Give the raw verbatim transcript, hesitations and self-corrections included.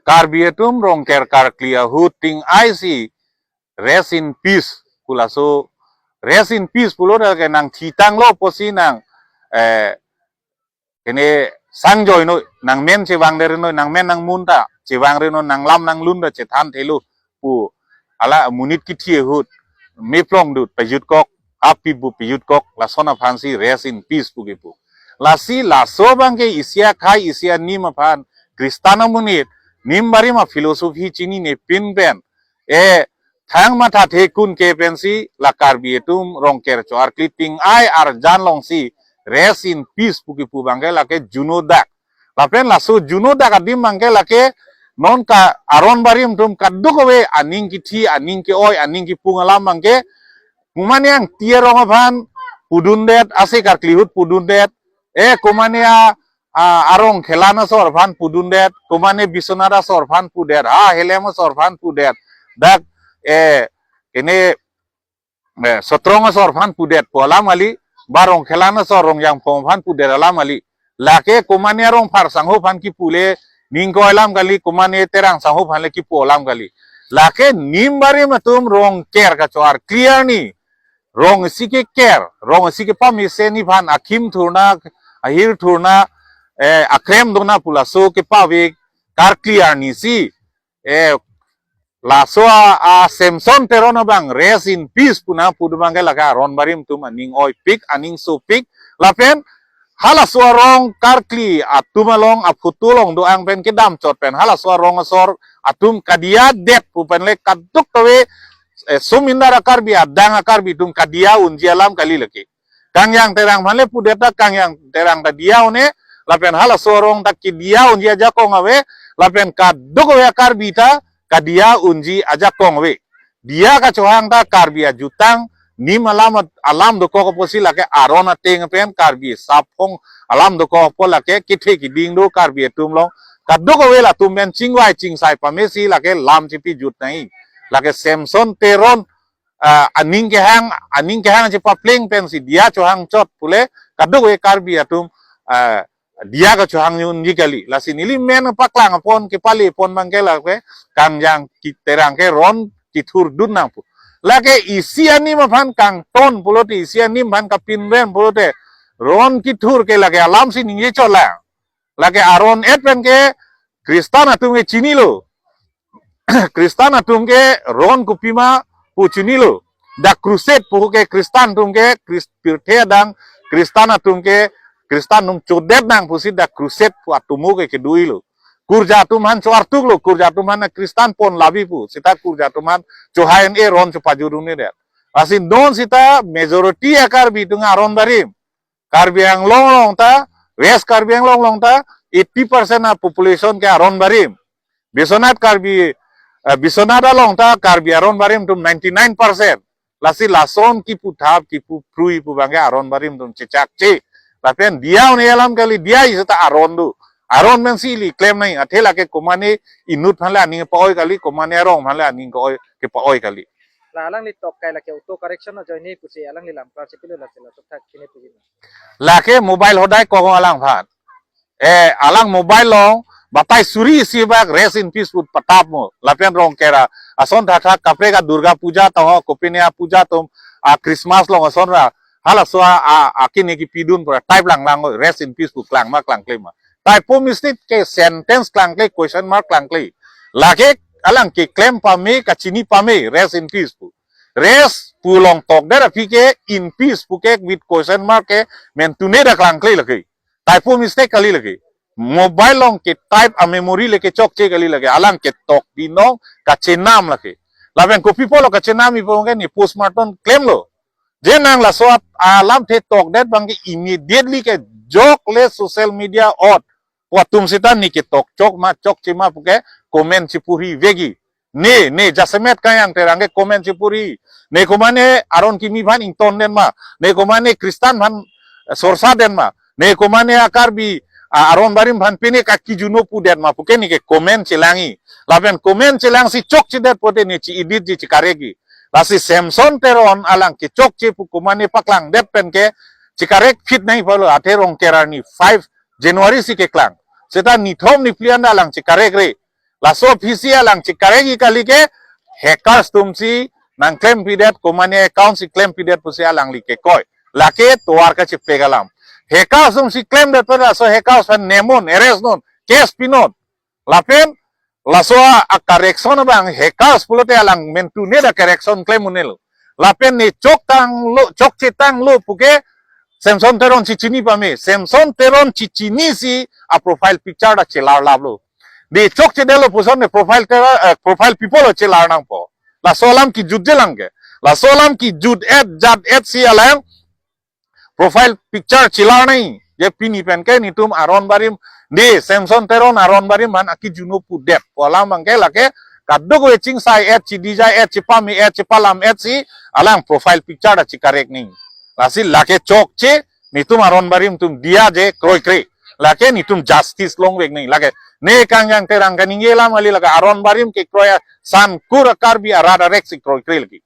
Karbi atum Rongker karkli ahut ting-ai si rest in peace pu laso, rest in peace pulo dak ke nangthitanglo pusi nang, eh, kene sangjoi noi, nangmen chevangre noi, nangmen nangmun ta chevangre noi, nanglam nanglun ta chethan thelo pu, hala amonit kithi ahut meplong dut pajutkok, api bu pajutkok, lason aphansi rest in peace pu kipu. Lasi laso abangke isi akhei isi anim aphan, Kristan amonit nim barim aphilosophy chinine pin pen, e, thang mathathe kun ke pensi la Karbi atum Rongker cho-arkli ting-ai arjan longsi rest in peace pu kipu abangke lake juno dak. Lapen laso juno dak adim abangke lake non ka aron barim atum kadokave aning kithi, aning ke-oi, aning kipung alam abangke, komane Angti arong aphan pudundet, ase karkli ahut pudundet, e, komane a, a, Arongkhelan asor aphan pudundet, komane Biswanath asor aphan pudet, ha Helem asor aphan pudet, dak, e, kene, e, Sotrong asor aphan pudet pu alam kali, ba Rongkhelan asor Rongjangphong aphan pudet alam kali. Lake komane Rongphar sangho aphan kipu le ning ke-oi alam kali, komane Terang sangho aphan le kipu alam kali. Lake nim barim atum Rongker kacho-arkli arni, rong isi keker, rong isi kepamesen aphan akhim thurna, ahir thurna, eh, akrem dona pu laso kepavek karkli arnisi, eh, laso a, a Semson Teron abang rest in peace pu nangpu abangke lake aron barim atum aning oipik, aning sopik, lapen halaso arong karkli atum along aphoto along do-ang pen kedam chot pen halaso arong asor atum kadiya det pu pen le kadokave, eh, sumindar a-Karbi adang a-Karbi atum kadiya unji alam kali lake. Kangjang Terang aphan le pudet ta Kangjang Terang ta diya un-e, lapen halaso arong ta kediya unji ajakong ave, lapen kadokave a-Karbi ta kadiya unji ajakong ave. Diya kachohang ta Karbi ajutang, nim alam, alam dokok apotsi lake aron ateng pen Karbi saphong alam dokok apot lake kethe keding do Karbi atum along. Kadokave latum pen chingvai chingsai pamesi lake lam chipijut nangji. Lake Semson Teron, ah, aning kehang, aning kehang chepapleng pensi diya chohang chot pule kadokave Karbi atum, ah, diya kachohang unji kali. Lasi neli men paklang apon kepale pon abangke lake Kangjang Terang ke ron kithurdun nangpu. Lake isi anim aphan kangton pulote, isi anim aphan kapinren pulote, ron kithur ke lake alamsi ningje chot lang. Lake aron et pen ke Kristan atum ke chinilo. Kristan atum ke ron kopima pu chinilo. Dak crusade pu ke Kristan atum ke Kris-, pirthe adang Kristan atum ke Kristan atum chodet nang pusi dak crusade pu atomo ke kedoilo. Kurja atum aphan cho-artuklo, kurja atum aphan Kristan pon labi pu. Seta kurja atum aphan chohai un-e, ron chopajut un-edet. Lasi non seta majority a-Karbi atum aron barim. Karbi Anglong along ta, West Karbi Anglong along ta, eighty percent a-population ke aron barim. Biswanath Karbi, eh, Biswanath along ta Karbi aron barim atum ninety-nine percent. Lasi lason kiputhap, kipuphrui pu abangke aron barim atum chechakche. Lapen diya un-e alam kali, diya isi ta aron do. Aron pensi ili klem nangji, athe lake komane inut aphan le aning pa-oi kali, komane arong aphan le aning ke-oi, kepa-oi kali. La alangli tok kai lake auto correction ajoine pusi alangli lam klar chepilo lake la thakthak kine puji. Lake mobile hodai kong alangphan. Eh, alang mobile along batai suri isi bak rest in peace pu patap mo. Lapen Rongker ason thakthak kaprek a-Durga Puja tong ho, kopine a-puja atum, a-Christmas along ason ra. Halaso a, a, akine kipidun pura type langlang, rest in peace pu klang ma klangkle ma. Typo mistake ke sentence klangkle, question mark klangkle. Lake alang keklem pame, kachini pame, rest in peace pu. Rest pu along tokdet aphi ke in peace pu ke with question mark ke mentune dak klangkle lake. Typo mistake kali lake. Mobile along ke type a-memory le kechokche kali lake. Alang ketok binong kachenam lake. Lapen kopi pulo kachenamji pu ke ne postmortem klemlo. Je nang laso at alamthe tokdet abangke immediately ke jok le social media ot pu atum seta ne ketok chok ma chokche ma pu ke comment chepuri vekji. Ne, ne jasemet Kangjang Terang ke comment chepuri. Ne komane aron kimi aphan ington den ma. Ne komane Kristan aphan, eh, sorsa den ma. Ne komane a-Karbi, ah, aron barim aphan pine kakijuno pu den ma pu ke ne ke comment chelangji. Lapen comment chelangsi chokchedet pote ne chi-editji, chekarekji. Lasi Semson Teron alang kechokche pu komane paklangdet pen ke chekarek phit nangji pulo, athe Rongker arni five January si keklang. Seta nithom niphli anta alang chekarekre. Laso aphi si alang chikarek-i kali ke, hackers atum si nangklempidet, komane account si klempidet pusi alangli kekroi. Lake tovar kachepek alam. Hackers atum si klemdet pen laso hackers pen nemnon, arrest non, case pinon. Lapen laso a, a correction abang hackers pulote alang mentu ne da correction klem un-elo. Lapen ne chok tanglo, chokche tanglo puke Samson Teron chichini pame. Samson Teron chichini si a profile picture da chelarlaplo. Ne chokchedetlo puson ne profile ke, eh, profile people lo chelar nangpo. Laso alam kejut je lang ke. Laso alam kejut-et jat-et si alang profile picture chelar nangji. Je pini pen ke netum aron barim, ne Samson Teron aron barim aphan akejun-o pudet pu alam abang ke lake kadokave chingsai-et, chedijai-et, chepame-et, chepalam-et si alang profile picture ta chikarek nangji. Lasi lake chokche, netum aron barim atum diya je kroikre. Lake netum justice longvek nangji. Lake ne Kangjang Terang kaningje alam kali, lake aron barim kekroi asan kur a Karbi arat arek si kroikre lake.